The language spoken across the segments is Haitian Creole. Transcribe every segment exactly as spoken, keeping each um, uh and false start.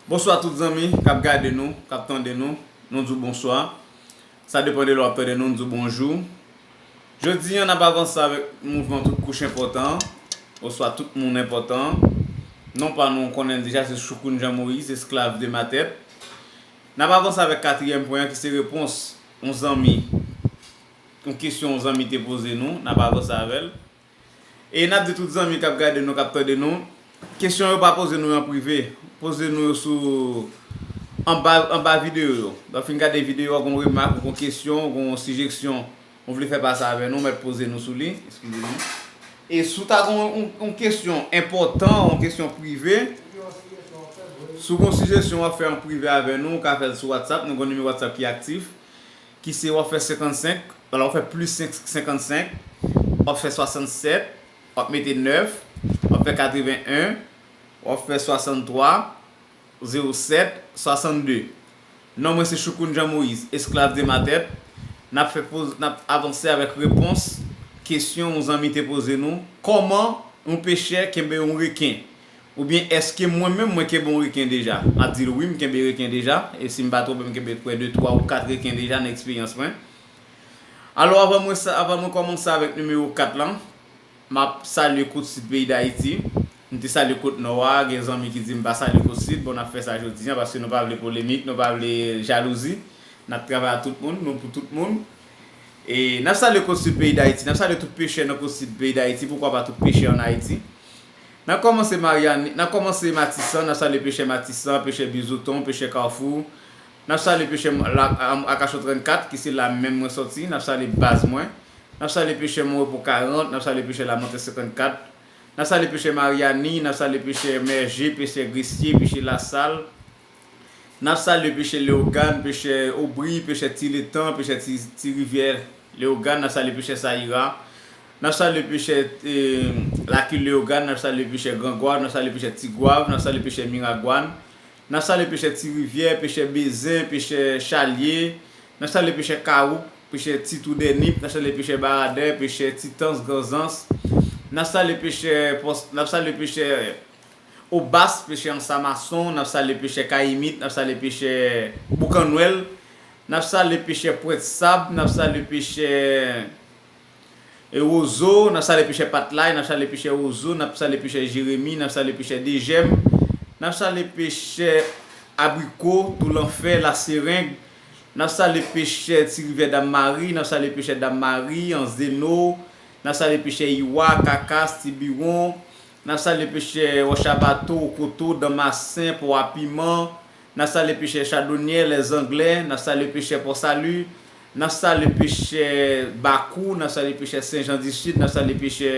Bonswa tout zanmi k ap gade nou, k ap tande nou. Nou di w bonswa. Sa depann de lè w ap tande nou, nou di w bonjou. Jodi a, n ap avanse avèk mouvman tout kouch enpòtan an, oswa tout moun enpòtan an. Non pa nou konnen l deja, se Choukoun Jean Moïse, esklav de ma tèt. N ap avanse avèk katriyèm pwen an ki se repons yon zanmi, yon kesyon yon zanmi te poze nou, n ap avanse avè l. E n ap di tout zanmi k ap gade nou, k ap tande nou, kesyon yo pa poze nou yo an prive. Poze nou yo sou anba, anba videyo yo. Lè w fin gade videyo a, gon remak, gon kesyon, gon sijeksyon, ou vle fè pase avè nou, ou mèt poze nou sou li. Eskize nou. E si w ta gon yon, yon kesyon enpòtan, yon kesyon prive, si w gon sijesyon w ap fè an prive avè nou, ou ka fè l sou WhatsApp, nou gon nimewo WhatsApp ki aktif, ki se w ap fè senkannsenk, w ap fè plis senk, senkannsenk, w ap fè swasannsèt, w ap mete nèf, w ap fè katreven en, w ap fè swasanntwa, zewo sèt, swasannde. Non mwen se Choukoun Jean Moïse, esklav de ma tèt. N ap fè poz, n ap avanse avèk repons kesyon yon zanmi te poze nou. Kòman yon pechè kenbe yon reken? Oubyen èske mwen menm mwen kenbe yon reken deja? M ap di l wi, m kenbe reken deja. E si m pa twonpe, m kenbe prè de twa ou kat reken deja nan eksperyans mwen. Alò, avan mwen sa, avan mwen kòmanse avèk nimewo kat lan, m ap salye kot sid peyi Dayiti. M te salye kot nò a, gen zanmi ki di m pa salye kot sid. Bon, n ap fè sa jodi a, paske nou pa vle polemik, nou pa vle jalouzi. N ap travay ak tout moun, nou pou tout moun. E n ap salye kot sid peyi Dayiti, n ap salye tout pechè nan kot sid peyi Dayiti, poukwa pa tout pechè ann Ayiti. N ap kòmanse Maryani, n ap kòmanse Matisan, n ap salye pechè Matisan, pechè Bizouton, pechè Kafou. N ap salye pechè la, Akachò trannkat, ki se la menm mwen sòti, n ap salye baz mwen. N ap salye pechè Mon Repo karant, n ap salye pechè Lamantè senkannkat. N ap salye pechè Maryani, n ap salye pechè Mèje, pechè Gresye, pechè Lasal. N ap salye pechè Leyogàn, pechè Obri, pechè Ti Letan, pechè Ti, Ti Rivyè Leyogàn, n ap salye pechè Sayira. N ap salye pechè, eh, Lakil Leyogàn, n ap salye pechè Gran Gwav, n ap salye pechè Ti Gwav, n ap salye pechè Miragwàn. N ap salye pechè Ti Rivyè, pechè Bezen, pechè Chalye. N ap salye pechè Kawouk, pechè Ti Twou Dènip, n ap salye pechè Baradè, pechè Ti Tans, Gran Zans. N ap salye pechè Pòs, n ap salye pechè Obas, pechè Ansamason, n ap salye pechè Kayimit, n ap salye pechè Boukannwèl, n ap salye pechè Pwent Sab, n ap salye pechè, e, Wozo, n ap salye pechè Patlay, n ap salye pechè Wozo, n ap salye pechè Jeremi, n ap salye pechè Dejèm, n ap salye pechè Abriko, Toulanfè, Lasereng, n ap salye pechè Ti Rivyè Dam Mari, n ap salye pechè Dam Mari, Anzeno, n ap salye pechè Iwa, Kakas, Tibiwon, n ap salye pechè Wòch a Bato, Okoto, Danmasen, Pò a Piman, n ap salye pechè Chadonyè, Lèzanglè, n ap salye pechè Pò Sali, n ap salye pechè Bakou, n ap salye pechè Sen Jan di Sid, n ap salye pechè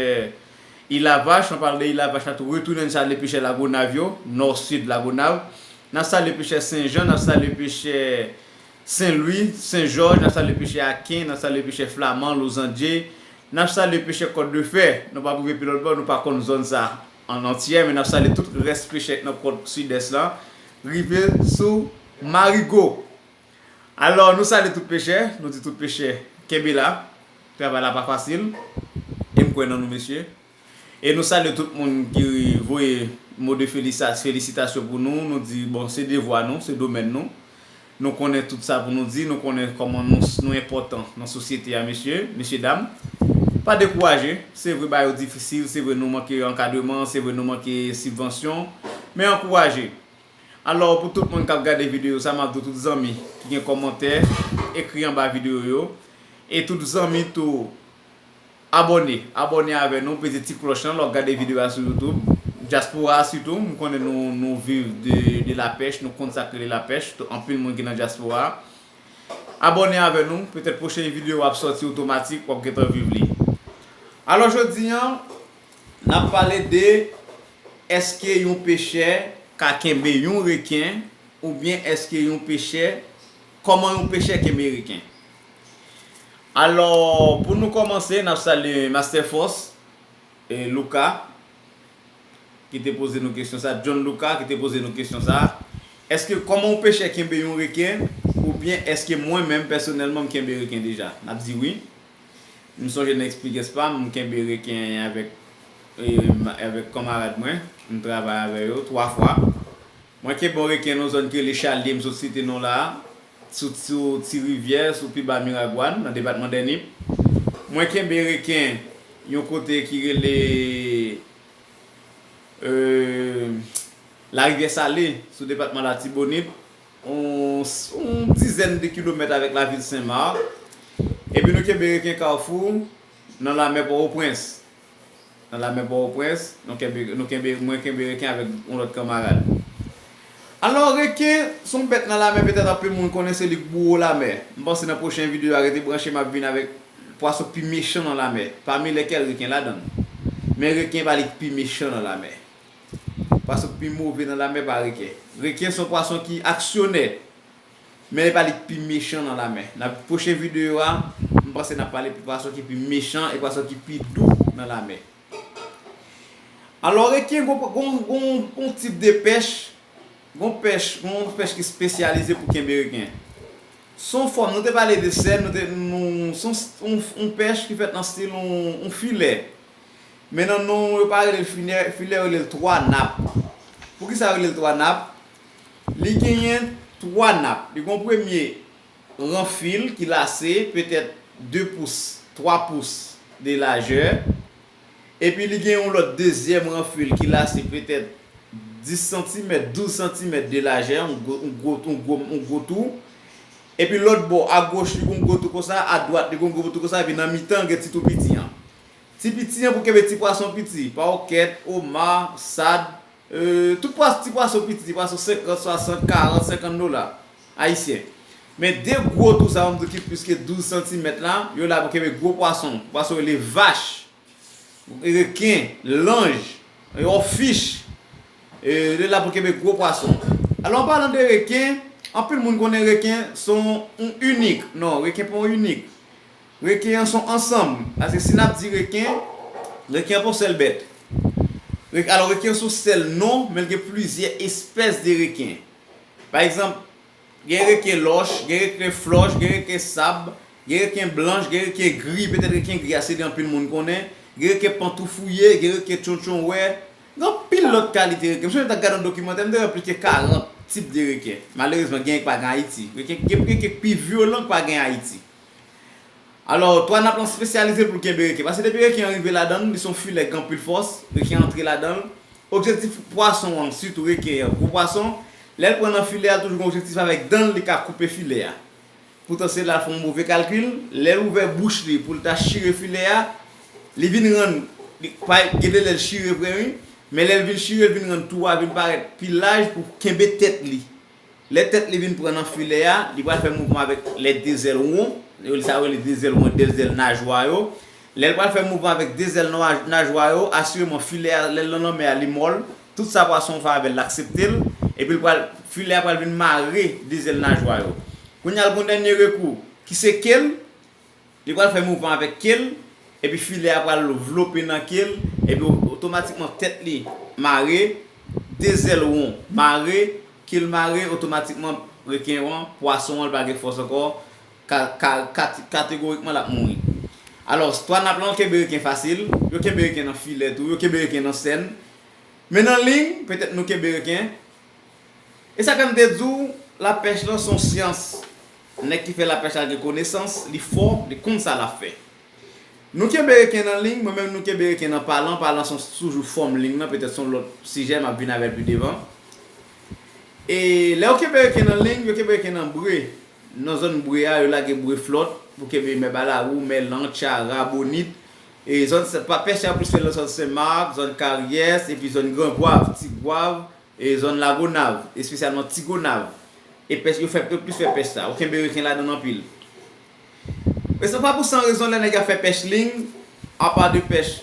Ilavach, an palan de Ilavach, n ap tou retounen n salye pechè Lagonav yo, Nò Sid Lagonav, n ap salye pechè Sen Jan, n ap salye pechè Sen Lwi, Sen Jòj, n ap salye pechè Aken, n ap salye pechè Flaman, Lozandye, n ap salye pechè Kòt de Fè. Nou p ap rive pi lòt bò, nou pa konn zòn sa an antyè, men n ap salye tout rès pechè k nan kòt Sidès lan, rive sou Marigo. Alò, nou salye tout pechè, nou di tout pechè, kenbe la, travay la pa fasil, e m kwè nan nou, mesye. E nou salye tout moun ki voye mo de felisa-, felisitasyon pou nou. Nou di, bon, se devwa nou, se domèn nou. Nou konnen tout sa pou nou di, nou konnen kòman nou, nou enpòtan nan sosyete a, mesye, mesye dam. Pa dekouraje, se vre bagay yo difisil, se vre nou manke ankadreman, se vre nou manke sibvansyon, men ankouraje. Alò, pou tout moun k ap gade videyo sa, m ap di tout zanmi ki gen kòmantè, ekri anba videyo yo. E tout zanmi tou, abòne, abòne avè nou, peze ti klòch lan lè w ap gade videyo a sou YouTube. Dyaspora a sitou, m konnen nou, nou viv de, de lapèch, nou konn sa k rele lapèch, tou anpil moun ki nan dyaspora a. Abòne avè nou, petèt pwochen videyo ap sòti otomatik, w ap gentan viv li. Alò jodi a, n ap pale de èske yon pechè ka kenbe yon reken, oubyen èske yon pechè, kòman yon pechè kenbe reken? Alò, pou nou kòmanse, n ap salye Master Force, e, Luka, ki te poze nou kesyon sa, John Luka, ki te poze nou kesyon sa. Èske kòman yon pechè kenbe yon reken, oubyen èske mwen menm, pèsonèlman, m kenbe reken deja? N ap di wi. M sonje nan eksperyans pa m, m kenbe reken avèk, e, avèk kanmarad mwen. M travay avè yo twa fwa. Mwen kenbe yon reken nan zòn ki rele Chalye, m sot site non la a, sou, sou Ti Rivyè, sou pi ba Miragwàn, nan depatman dè Nip. Mwen kenbe reken yon kote ki rele, euh, Larivyè Sale, sou depatman Latibonit, yon, yon dizèn de kilomèt avèk lavil Senmak. Epi nou kenbe reken Kafou, nan lamè Pòtoprens. Nan lamè Pòtoprens, nou kenbe, nou kenbe, mwen kenbe reken avèk yon lòt kanmarad. Alò, reken se yon bèt nan lamè, petèt anpil moun konnen se li k bouwo lamè. M panse nan pwochen videyo a, rete branche, m ap vin avèk pwason ki pi mechan nan lamè. Pami lèkèl reken ladan l. Men reken pa li k pi mechan nan lamè. Pwason ki pi move nan lamè pa reken. Reken se yon pwason ki aksyonè. Men e pa li k pi mechan nan lamè. Nan pwochen videyo a, m panse n ap pale pou pwason ki pi mechan e pwason ki pi dou nan lamè. Alò, reken gon, gon, gon, gon tip de pèch, gon pèch, gon pèch ki espesyalize pou kenbe reken. Se yon fòm, nou te pale de sèn, nou te, nou, se yon, yon, yon pèch ki fèt nan stil yon, yon filè. Men nan non, yo pa rele l filè, filè, yo rele l twa nap. Poukisa yo rele l twa nap? Li genyen twa nap. Li gen yon premye ran fil ki lase petèt de pous, twa pous de lajè. Epi li gen yon lòt dezyèm ran fil ki lase petèt dis santimèt, douz santimèt de lajè, yon gwo, yon gwo, yon gwo, yon gwo tou. Epi lòt bò, agoch, li gen yon gwo tou konsa, adwat, li gen yon gwo tou konsa, epi nan mitan, gen ti tou piti an. Ti piti an pou kenbe ti pwason piti, pawokèt, oma, sad, euh, tout pwa-, ti pwason piti, ti pwason senkant, swasant, karant, senkant dola ayisyen. Men de gwo tou sa yo, m di ki plis ke douz santimèt la, yo la pou kenbe gwo pwason. Pwason yo rele vach, reken, lanj, ofich. E, yo la pou kenbe gwo pwason. Alò, an palan de reken, anpil moun konnen reken se yon, yon inik. Non, reken pa yon inik. Reken an se yon ansanm. Paske si n ap di reken, reken an pa yon sèl bèt. Re-, alò, reken an se yon sèl non, men l gen plizyè espès de reken. Pa egzanp, gen reken lòch, gen reken flòch, gen reken sab, gen reken blanch, gen reken gri, petèt reken gri a se li anpil moun konnen, gen reken pantoufouye, gen reken tchonchonwè, gen anpil lòt kalite reken. M sonje m t ap gade yon dokimantè, m te wè plis ke karant tip de reken. Malerezman, genyen k pa gen Ayiti. Reken, gen reken k pi vyolan k pa gen Ayiti. Alò, twa nap lan espesyalize pou l kenbe reken. Paske depi reken an rive ladan l, li se yon filè k gen anpil fòs, reken an antre ladan l. Objektif pwason an, sitou reken an, gwo pwason, lè l pran nan filè a, toujou gen objektif avèk dan l, li ka koupe filè a. Poutan se la l fè yon move kalkil, lè l ouvè bouch li pou l ta chire filè a, li vin rann, li, pa, gen de lè l chire vre wi, men lè l vin chire, l vin rann tou a vin parèt pi laj pou kenbe tèt li. Lè tèt li vin pran nan filè a, li pral fè mouvman avèk lè de zèl won, yo, sa yo rele de zèl won, de zèl najwa yo. Lè l pral fè mouvman avèk de zèl nwa-, najwa yo, asireman filè a, lè l nan lanmè a, li mòl. Tout sa pwason an fè avè l, l aksepte l, epi l pral, filè a pral vin mare de zèl najwa yo. Kounye a, l gon dènye rekou, ki se ke l, li pral fè mouvman avèk ke l, epi filè a pral vlope nan ke l, epi o-, otomatikman tèt li mare, de zèl won mare, ke l mare, otomatikman reken an, pwason an, li pa gen fòs ankò, ka-, ka-, kate-, kategorikman l ap mouri. Alò, twa nap lan kenbe reken fasil, yo kenbe reken nan filè tou, yo kenbe reken nan sèn. Men nan ling, petèt nou kenbe reken. E sa fè m te di w, lapèch lan se yon syans. Nèg ki fè lapèch la gen konesans, li fò, li konn sa l ap fè. Nou kenbe reken nan ling, mwen menm nou kenbe reken nan palan, palan se yon toujou fòm ling nan, petèt se yon lòt sijè, m ap vin avè l pi devan. E lè yo kenbe reken nan ling, yo kenbe reken nan bre. Nan zòn bre a, yo lage bre flòt pou kenbe mè Balawou, mè Lan, Tchara, Bonit. E zòn sa, pa pèch sa yo plis fè nan zòn Senmak, zòn Karyès, epi zòn Gran Gwav, Ti Gwav, e zòn Lagonav, espesyalman Ti Gonav. E pèch, yo fè, yo plis fè pèch sa. Yo kenbe reken ladan l anpil. E se pa pou san rezon lè nèg ap fè pèch ling, apa de pèch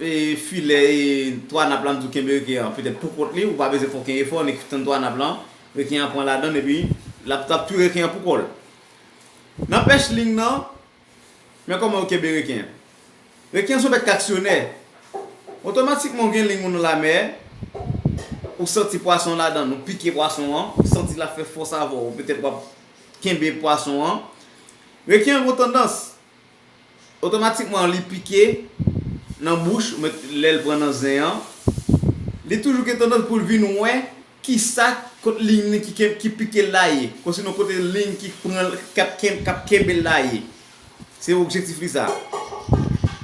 e, filè, e, twa nap la, m di w kenbe reken an, petèt pou kont li, ou pa bezwen fè okenn efò, nik tann twa nap lan, reken an pran ladan l, epi l ap, l ap touye reken an pou kò l. Nan pèch ling nan, men kòman yo kenbe reken an. Reken an se yon bèt k aksyonè. Otomatikman, w gen ling ou nan lamè, ou santi pwason ladan l, ou pike pwason an, ou santi l ap fè fòs avè w, ou petèt w ap kenbe pwason an. Reken an gon tandans, otomatikman li pike nan bouch, ou mèt lè l pran nan zen an, li toujou gen tandans pou l vin wè kisa kot liy li ki, ki pike l la ye, osinon kote liy ki pran, k ap ken- k ap kenbe l la ye. Se objektif li sa.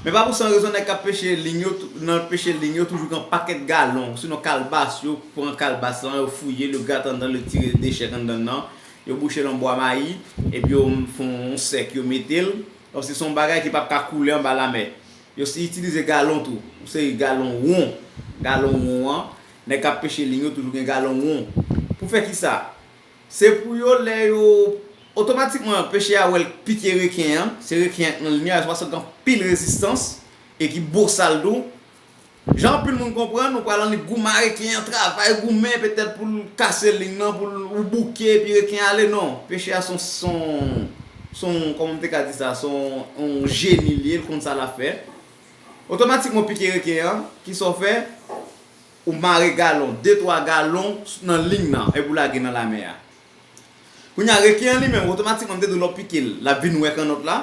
Men pa pou san rezon, nèg k ap peche liy yo, tou- nan peche liy yo, toujou gen pakèt galon, osinon kalbas, yo pran kalbas lan, yo fouye l, yo gate anndan l, yo tire dechè k anndan l nan, yo bouche l an bwa mayi, epi yo fè yon sèk, yo mete l, kòmsi se yon bagay ki p ap ka koule anba lamè. Yo si itilize galon tou, yon seri galon won, galon won an, nèg k ap peche liy yo toujou gen galon won. Pou fè kisa? Se pou yo lè yo, otomatikman, peche a wè l pike reken an, se reken an k nan liy nan, se paske gen anpil rezistans e ki bosal tou. Jan anpil moun konprann, ou pral annik goumen a reken an, travay goumen petèt pou l kase liy nan, pou l ou bouke epi reken ale, non. Peche a se yon, se yon, se yon, kòman m te ka di sa, se yon, yon jeni li ye, l konn sa l ap fè. Otomatikman w pike reken an, kisa w fè? Ou mare galon, de twa galon nan liy nan, epi w lage nan lamè a. Kounye a, reken an li menm, otomatikman, m te di w lè w pike l, l ap vin wè kannòt la,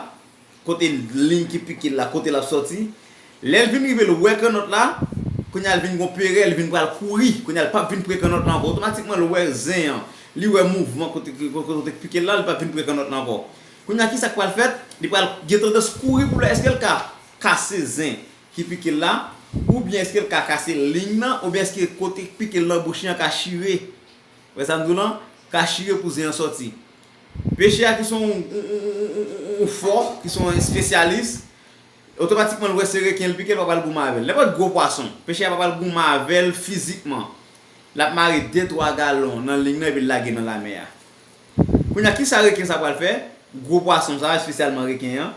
kote liy ki pike l la, kote l ap sòti. Lè l vin rive, l wè kannòt la, kounye a, l vin gon perè, l vin pral kouri, kounye a, l p ap vin pre kannòt la ankò. Otomatikman, l wè zen an, li wè mouvman kote, kote, kote k pike l la, li p ap vin pre kannòt la ankò. Kounye a, kisa k pral fèt? Li pral gen tandans kouri pou l wè èske l ka kase zen ki pike l la, oubyen èske l ka kase liy nan, oubyen èske kote k pike l nan bouch li an ka chire. Wè sa m di w lan? Ka chire pou zen an sòti. Peche a ki se yon, yon, yon, yon, yon, yon fò, ki se yon espesyalis, otomatikman l wè se reken l pike, l pa pral goumen avè l. Nenpòt gwo pwason, peche a pa pral goumen avè l fizikman. L ap mare de twa galon nan liy nan epi l lage nan lamè a. Kounye a, kisa reken sa pral fè? Gwo pwason sa, espesyalman reken an,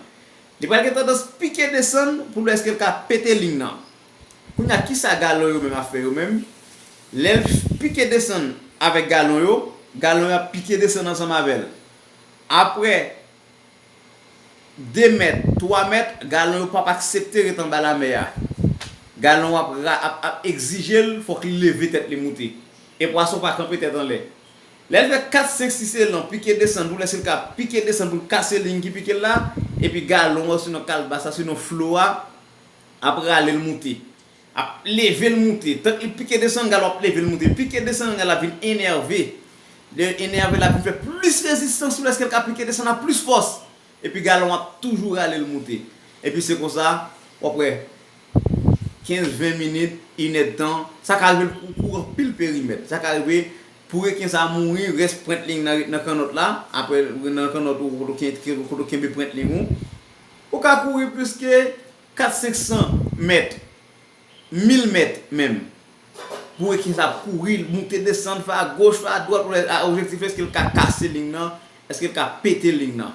li pral gen tandans pike desann pou l wè èske l ka pete liy nan. Kounye a, kisa galon yo menm ap fè yo menm? Lè l pike desann avèk galon yo, galon yo ap pike desann ansanm avè l. Apre de mèt, twa mèt, galon yo p ap aksepte ret anba lamè a. Galon ap, ra- ap, ap egzije l, fòk li leve tèt li moute. E pwason pa kanpe tèt anlè. Lè l fè kat, senk, sis elan, pike desann, pou l wè si l ka pike desann pou l kase liy ki pike l la, epi galon an, sinon kalbas la, sinon flo a, ap rale l moute. Ap leve l moute. Tank li pike desann, galon ap leve l moute. Pike desann, galon ap vin enève. Lè l enève, l ap vin fè plis rezistans pou l, èske l ka pike desann ak plis fòs. Epi galon ap toujou rale l moute. Epi se konsa, w ap wè, kenz, ven minit, inèdtan, sa ka rive l kou- kouri anpil perimèt. Sa ka rive pou reken sa a mouri, rès pwent liy nan ret nan kannòt la, apre nan kannòt ou, kote w ken- kote w kenbe pwent liy ou, ou ka kouri plis ke kat, senk san mèt, mil mèt menm. Pou reken sa ap kouri, moute desann, fè agoch, fè adwat, pou lè- a- objektif èske l ka kase liy nan, èske l ka pete liy nan.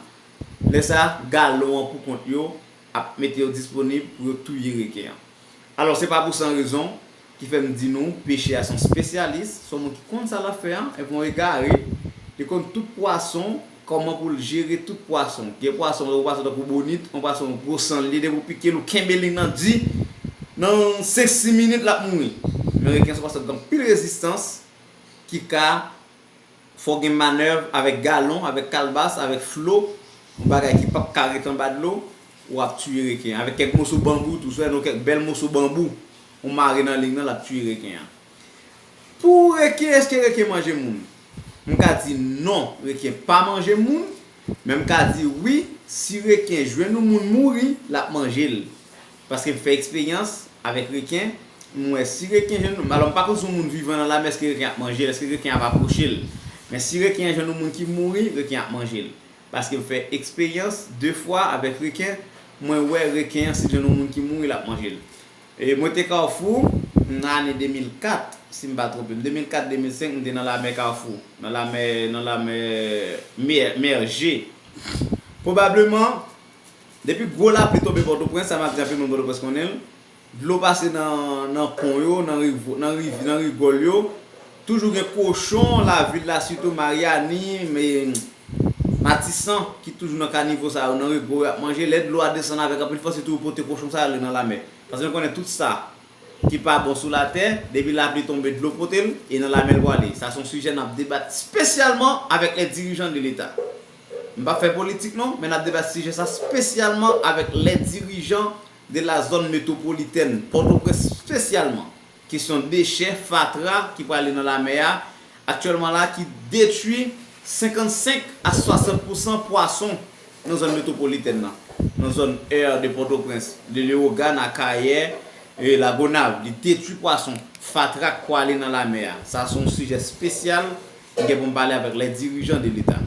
Lè sa a, galon an pou kont yo ap mete yo disponib pou yo touye reken an. Alò, se pa pou san rezon ki fè m di nou, peche a se yon espesyalis, se yon moun ki konn sa l ap fè an, epi yon egare, li konn tout pwason, kòman pou l jere tout pwason. Gen pwason, yon pwason tankou bonit, yon pwason gwo san li, depi w pike l, ou kenbe liy nan di, nan senk, sis minit, l ap mouri. Men reken se yon pwason ki gen anpil rezistans, ki ka fè w gen manèv avèk galon, avèk kalbas, avèk flo, yon bagay ki p ap ka ret anba dlo, w ap tiye reken. Avèk kèk moso banbou tou, si w wè nan kèk bèl moso banbou, ou mare nan liy nan, l ap tiye reken an. Pou reken, èske reken manje moun? M ka di non, reken pa manje moun, men m ka di wi, si reken jwenn yon moun mouri, l ap manje l. Paske m fè eksperyans avèk reken, m wè si reken jwenn, alò m pa konn si yon moun vivan nan lamè, èske reken ap manje l, èske reken ap apwoche l. Men si reken an jwenn yon moun ki mouri, reken ap manje l. Paske m fè eksperyans de fwa avèk reken, mwen wè reken an, si l jwenn yon moun ki mouri, l ap manje l. E mwen te Kafou nan ane de mil kat, si m pa twonpe m, de mil kat, de mil senk, m te nan lamè Kafou, nan lamè, nan lamè Mè- Mèje. Pwobableman, depi gwo lapli tonbe Pòtoprens, sa m ap di anpil moun Pòtoprens konnen l, dlo pase nan, nan pon yo, nan rivo- nan riv- nan rigòl yo, toujou gen kochon lavil la, sitou Maryani, men Matisan, ki toujou nan kanivo sa yo, nan rigòl yo ap manje. Lè dlo a desann avèk anpil fòs, se toujou pote kochon sa ale nan lamè. Paske nou konnen tout sa ki pa bon sou latè, depi lapli tonbe, dlo pote l, e nan lamè l prale. Sa se yon sijè n ap debat espesyalman avèk lè dirijan de Leta. M p ap fè politik non, men n ap debat sijè sa espesyalman avèk lè dirijan de la zòn metwopolitèn, Pòtoprens espesyalman. Kesyon dechè, fatra ki prale nan lamè a, Aktyèlman la ki detwi senkannsenk a swasant pousan pwason nan zòn metwopolitèn nan, nan zòn Air de Pòtoprens, de Leyogàn, Akayè, e Lagonav. Li detwi pwason, fatra k pwale nan lamè a. Sa se yon sijè espesyal m gen pou m pale avèk lè dirijan de Leta.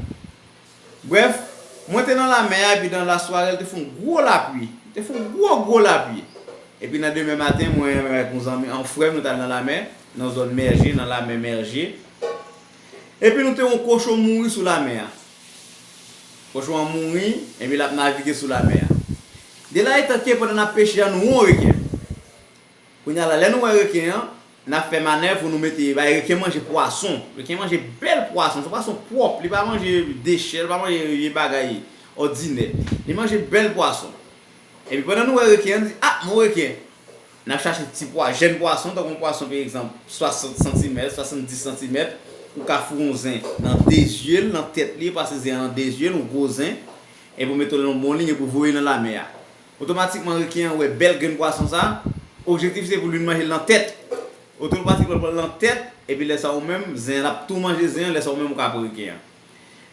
Brèf, mwen te nan lamè a, epi nan lasware, l te fè yon gwo lapli. Li te fè yon gwo, gwo lapli. Epi nan demen maten, mwen avèk yon zanmi, yon frè m, nou t al nan lamè, nan zòn Mèje, nan lamè Mèje. Epi nou te wè yon kochon mouri sou lamè a. Kochon an mouri, epi l ap navige sou lamè a. De la etan ke pandan n ap peche a, nou wè yon reken. Kounye a la, lè nou wè reken an, n ap fè manèv pou nou mete, bay reken manje pwason. Reken manje bèl pwason, se yon pwason pwòp, li pa manje dechè, li pa manje vye bagay òdinè. Li manje bèl pwason. Epi pandan nou wè reken an, nou di, "Ah, m wè yon reken." N ap chache ti pwa, jèn pwason, tankou yon pwason, pa egzanp, swasant santimèt, swasanndis santimèt, ou ka foure yon zen nan de zye l, nan tèt li, pase zen an nan de zye l, yon gwo zen, epi ou mete l nan yon bon liy, epi ou voye nan lamè a. Otomatikman, reken an wè bèl grenn pwason sa, objektif se pou li manje l nan tèt. Otomatikman, l pran l nan tèt, epi lè sa ou menm, zen an ap tou manje zen an, lè sa ou menm ou ka pran reken an.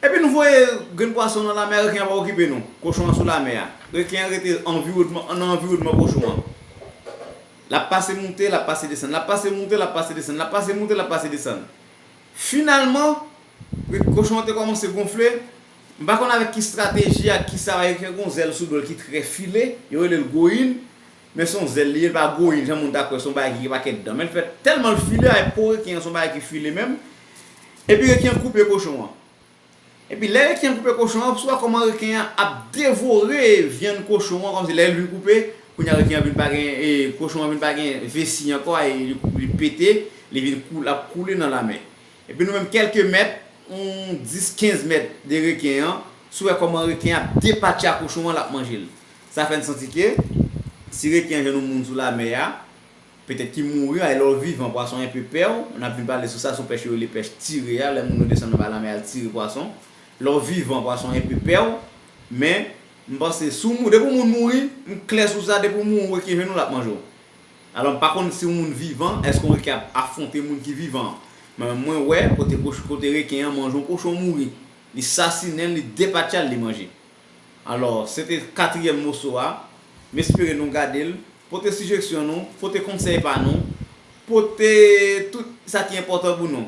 Epi nou voye grenn pwason nan lamè, reken an pa okipe nou. Kochon an sou lamè a. Reken an rete anviwònman, nan anviwònman kochon an. L ap pase moute, l ap pase desann, l ap pase moute, l ap pase desann, l ap pase moute, l ap pase desann. Finalman, kochon an te kòmanse gonfle. M pa konn avèk ki estrateji ak ki sa, reken an gen yon zèl sou do l ki trè file, yo rele l goyin, men se yon zèl li ye, l pa goyin, jan moun ta kwè, se yon bagay ki gen pakèt dan. Men l fè tèlman l file, avèk po reken an, se yon bagay ki file menm. Epi reken an koupe kochon an. Epi lè reken an koupe kochon an, si w wè kòman reken an ap devore vyann kochon an, kòmsi lè l vin koupe, kounye a reken an vin pa gen, e, kochon an vin pa gen vesi ankò, e li, li pete, li vin kou-, l ap koule nan lamè. Epi nou menm kèlke mèt, yon dis, kenz mèt de reken an, si w wè kòman reken an ap depatcha kochon an, l ap manje l. Sa fè n santi ke si reken an jwenn yon moun sou lamè a, petèt ki mouri, e lè w vivan, pwason enpe pè w. N ap vin pale sou sa, sou pèch yo rele pèch tire a, lè moun yo desann anba lamè al tire pwason. Lè w vivan, pwason enpe pè w, men m panse, si w mou-, depi yon moun mouri, m klè sou sa, depi yon moun reken jwenn ou, l ap manje w. Alò, m pa konn si yon moun vivan, èske yon reken ap afwonte moun ki vivan an. Men mwen wè, kote koch-, kote reken an manje yon kochon mouri. Li sasinen l, li depatcha l, li manje. Alò, se te katriyèm moso a. M espere nou gade l. Pote sijesyon nou, pote konsèy pa nou, pote tout sa ki enpòtan pou nou.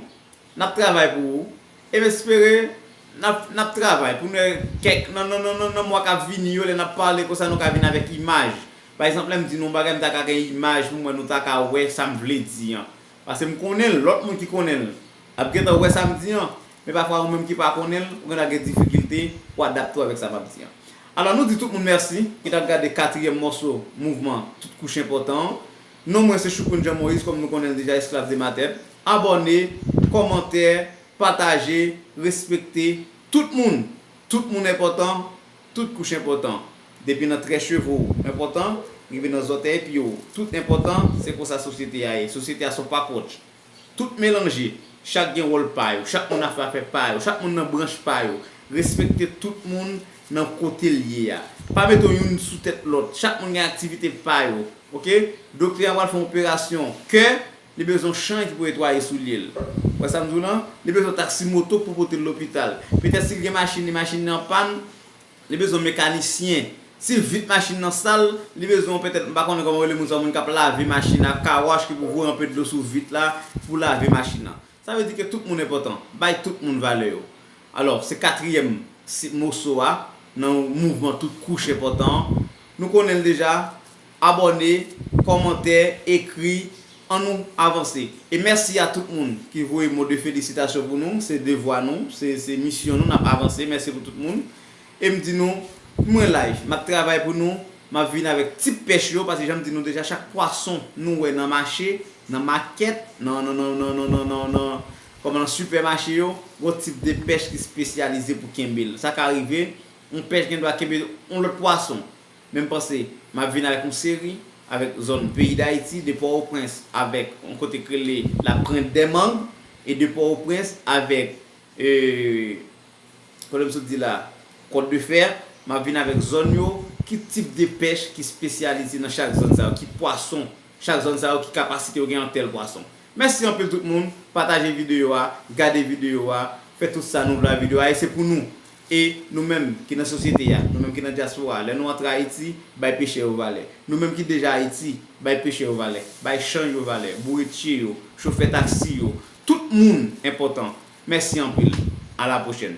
N ap travay pou ou. E m espere n ap, n ap travay pou nou wè kèk nan, nan, nan, nan, nan mwa k ap vini yo, lè n ap pale konsa, nou ka vin avèk imaj. Pa egzanp, lè m di nou yon bagay, m ta ka gen imaj pou mwen, nou ta ka wè sa m vle di an. Paske m konnen l, lòt moun ki konnen l ap gentan wè sa m di an, men pafwa ou menm ki pa konnen l, ou gentan gen difikilte pou adapte w avèk sa m ap di an. Alò, nou di tout moun mèsi ki t ap gade katriyèm mòso mouvman Tout Kouch Enpòtan an. Non mwen se Choukoun Jean Moïse, kòm nou konnen l deja, esklav de matèt. Abòne, kòmantè, pataje, respekte tout moun. Tout moun enpòtan, tout kouch enpòtan. Depi nan trè cheve w enpòtan, rive nan zòtèy pye w, tout enpòtan, se konsa sosyete a ye. Sosyete a se yon pakòt. Tout melanje, chak gen wòl pa yo, chak moun ap fè afè pa yo, chak moun nan branch pa yo. Respekte tout moun nan kote l ye a. Pa mete w youn sou tèt lòt, chak moun gen aktivite pa yo, oke? Doktè a pral fè yon operasyon kè, li bezwen yon chay ki pou netwaye soulye l. Ou wè sa m di w lan? Li bezwen yon taksi moto pou pote l lopital. Petèt si l gen machin, li machin nan pann, li bezwen yon mekanisyen. Si vit machin nan sal, li bezwen yon petèt, m pa konnen kòman yo rele moun sa, moun k ap lave machin nan, car wash ki pou voye yon pe dlo sou vit la pou lave machin nan. Sa vle di ke tout moun enpòtan. Bay tout moun valè yo. Alò, se katriyèm si-, moso a nan mouvman Tout Kouch Enpòtan an. Nou konnen l deja. Abòne, kòmantè, ekri, ann nou avanse. E mèsi a tout moun ki voye mo de felisitasyon pou nou. Se devwa nou, se, se misyon nou, n ap avanse. Mèsi pou tout moun. E m di nou, mwen live, m ap travay pou nou, m ap vin avèk tip pèch yo, paske jan m di nou deja, chak pwason nou wè nan mache, nan makèt, nan, nan, kòman nan sipèmache yo, gon tip de pèch ki espesyalize pou kenbe l. Sa ka rive, yon pèch gen dwa kenbe yon lòt pwason. Men m panse, m ap vin avèk yon seri, avèk zòn peyi Dayiti, de Pòtoprens, avèk yon kote k rele Laprent dè Mang, e de Pòtoprens, avèk, e, kote m sot di la, Kòt de Fè, m ap vin avèk zòn yo, ki tip de pèch ki espesyalize nan chak zòn sa yo, ki pwason, chak zòn sa yo, ki kapasite yo gen an tèl pwason. Mèsi anpil tout moun, pataje videyo a, gade videyo a, fè tout sa nou vle a videyo a, e se pou nou. E nou menm ki nan sosyete a, nou menm ki nan dyaspora a, lè nou antre Ayiti, bay pechè yo valè. Nou menm ki deja Ayiti, bay pechè yo valè, bay chan yo valè, bouretye yo, chofè taksi yo, tout moun enpòtan. Mèsi anpil. A la pwochèn.